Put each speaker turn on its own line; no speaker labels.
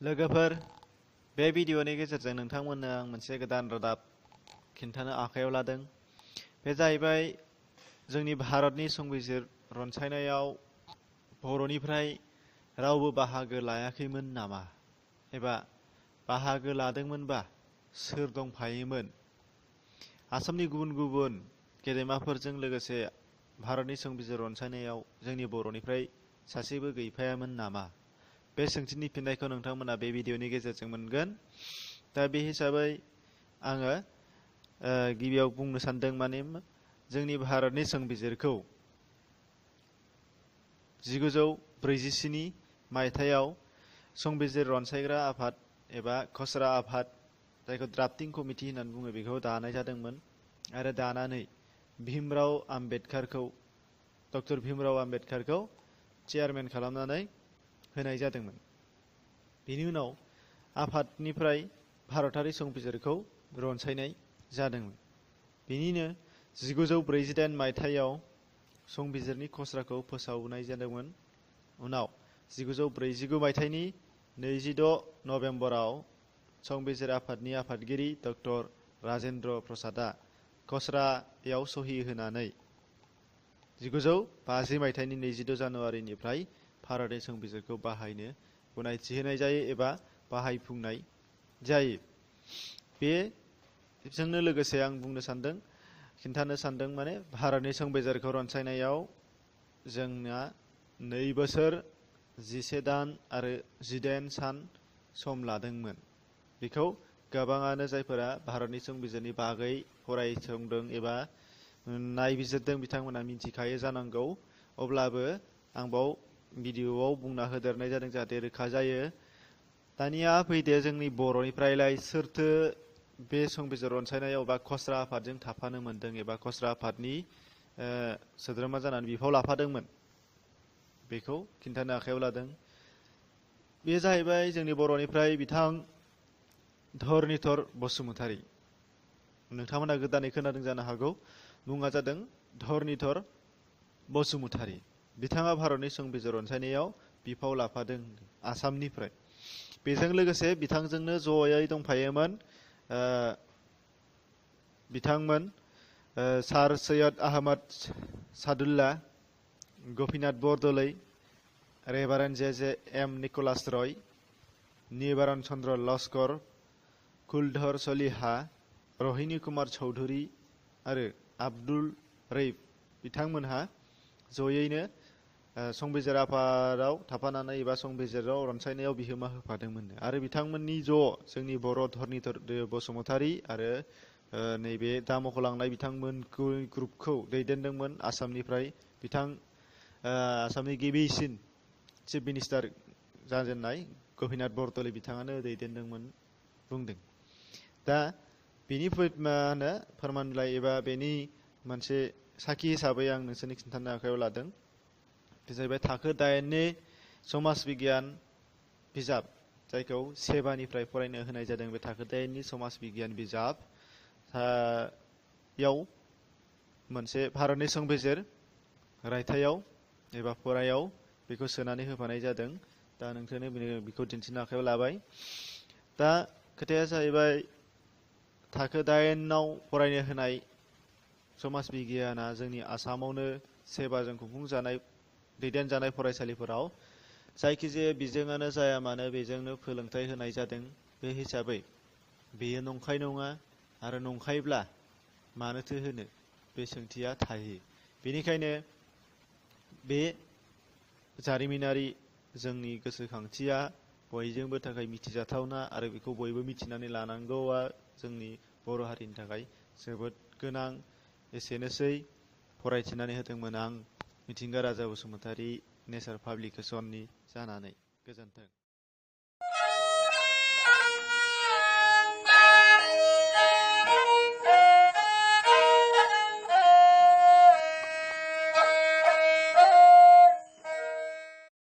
लोगोफोर बे भिडिअनि गेजेरजों नोंथांमोननो आं मोनसे गोदान रादाब खिन्थानो आखायाव लादों। बे जाहैबाय जोंनि भारतनि संबिजिर रनसायनायाव बर'निफ्राय रावबो बाहागो लायाखैमोन नामा, एबा बाहागो लादोंमोनबा सोर दंफायोमोन? आसामनि गुबुन गुबुन गेदेमाफोरजों लोगोसे भारतनि संबिजिर रनसायनायाव जोंनि बर'निफ्राय सासेबो गैफायामोन नामा? बे सोंथिनि फिननायखौ नोंथांमोना बे भिडिअनि गेजेरजों मोनगोन। दा बे हिसाबै आङो गिबियाव बुंनो सानदों, माने जोंनि भारतनि संबिजिरखौ 1947 मायथाइयाव संबिजिर रनसायग्रा आफाद एबा खसरा आफाद, जायखौ ड्राफ्टिं कमिटि होननानै बुङो, बेखौ दानाय जादोंमोन। आरो दानानै डक्टर भीमराव आम्बेडकारखौ चेयारमेन खालामनानै होनाय जादोंमोन। बेनि उनाव आफादनिफ्राय भारतारि संबिजिरखौ रनसायनाय जादोंमोन। बेनिनो 1948 मायथाइयाव संबिजिरनि खसराखौ फोसावनाय जादोंमोन। उनाव 1949 मायथाइनि 26 नभेम्बराव संबिजिर आफादनि आफादगिरि डक्टर राजेन्द्र प्रसादआ खसरायाव सहि होनानै 1950 मायथाइनि 22 जानुवारिनिफ्राय भारतनि संबिजिरखौ बाहायनो गनायथि होनाय जायो एबा बाहायफुंनाय जायो। बेजोंनो लोगोसे आं खिन्थानो सानदों, माने भारतनि संबिजिरखौ रनसायनायाव जोंना 2 बोसोर 11 दान आरो 18 सान सम लादोंमोन। बेखौ गोबाङानो जायफोरा भारतनि संबिजिरनि बागै फरायसंदों एबा नायबिजिरदों बिथांमोना मिथिखायो जानांगौ। अब्लाबो आं बाव भिडिअआव बुंना होदेरनाय जादों जाहाथे रोखा जायो। दानिया फैदो जोंनि बर'निफ्रायलाय सोरथो बे संबिजिर रनसायनायाव बा खसरा आफादजों थाफानो मोन्दों एबा खसरा आफादनि सोद्रोमा जानानै बिफाव लाफादोंमोन, बेखौ खिन्थानो आखायाव लादों। बे जाहैबाय जोंनि बर'निफ्राय बिथां धरनिधर बसुमतारी। नोंथांमोना गोदानै खोनादों जानो हागौ, मुङा जादों धरनिधर बसुमतारी। बिथाङा भारतनि संबिजिर रनसायनायाव बिफाव लाफादों आसामनिफ्राय। बेजों लोगोसे बिथांजोंनो जयै दंफायोमोन बिथांमोन सार सैयद आहमद सादुल्ला, गपिनाथ बरदलै, रेभारेन्ड जे एम निकलास रय, निबारन चन्द्र लस्कर, कुलधर सलिहा, रहिनी कुमार चौधुरी आरो आब्दुल रईफ। बिथांमोनहा जयैनो संबिजिर आफादाव थाफानानै एबा संबिजिराव रनसायनायाव बिहोमा होफादोंमोन। आरो बिथांमोननि जोंनि बर' धरनिधर बसुमतारी आरो नैबे दा मख'लांनाय बिथांमोन ग्रुपखौ दैदेनदोंमोन आसामनिफ्राय आसामनि गिबिसिन चिफ मिनिस्टार जाजेननाय गपिनाथ बरदलै बिथाङानो दैदेनदोंमोन बुंदों। दा बेनि फोरमान बिलाइ एबा बेनि मोनसे साखि हिसाबै आं नोंसोरनि खिन्थानो आखायाव लादों। बे जाहैबाय थाखो 8नि समाज बिगियान बिजाब, जायखौ सेबानिफ्राय फरायनो होनाय जादों। बे थाखो 8नि समाज बिगियान बिजाब याव मोनसे भारतनि संबिजिर रायथाइयाव एबा फरायाव बेखौ सोनानै होफानाय जादों। दा नोंथांनो बेखौ दिन्थिनो आखायाव लाबाय। दा खोथाया जाहैबाय, थाखो 8आव फरायनो होनाय समाज बिगियाना जोंनि आसामावनो सेबाजों खुंफुंजानाय दैदेनजानाय फरायसालिफोराव जायखिजाया बिजोङानो जाया मानो बेजोंनो फोरोंथाइ होनाय जादों। बे हिसाबै बेयो नंखाय नङा, आरो नंखायब्ला मानोथो होनो, बे सोंथिया थायो। बेनिखायनो बे जारिमिनारि जोंनि गोसोखांथिया बयजोंबो थाखाय मिथिजाथावना, आरो बेखौ बयबो मिथिनानै लानांगौआ जोंनि बर' हारिनि थाखाय जोबोद गोनां। एसेनोसै फरायथिनानै होदोंमोन आं, मिथिंगा राजा बसुमतारी, नेचार पाब्लिकेसननि जानानै। गोजोन्थों।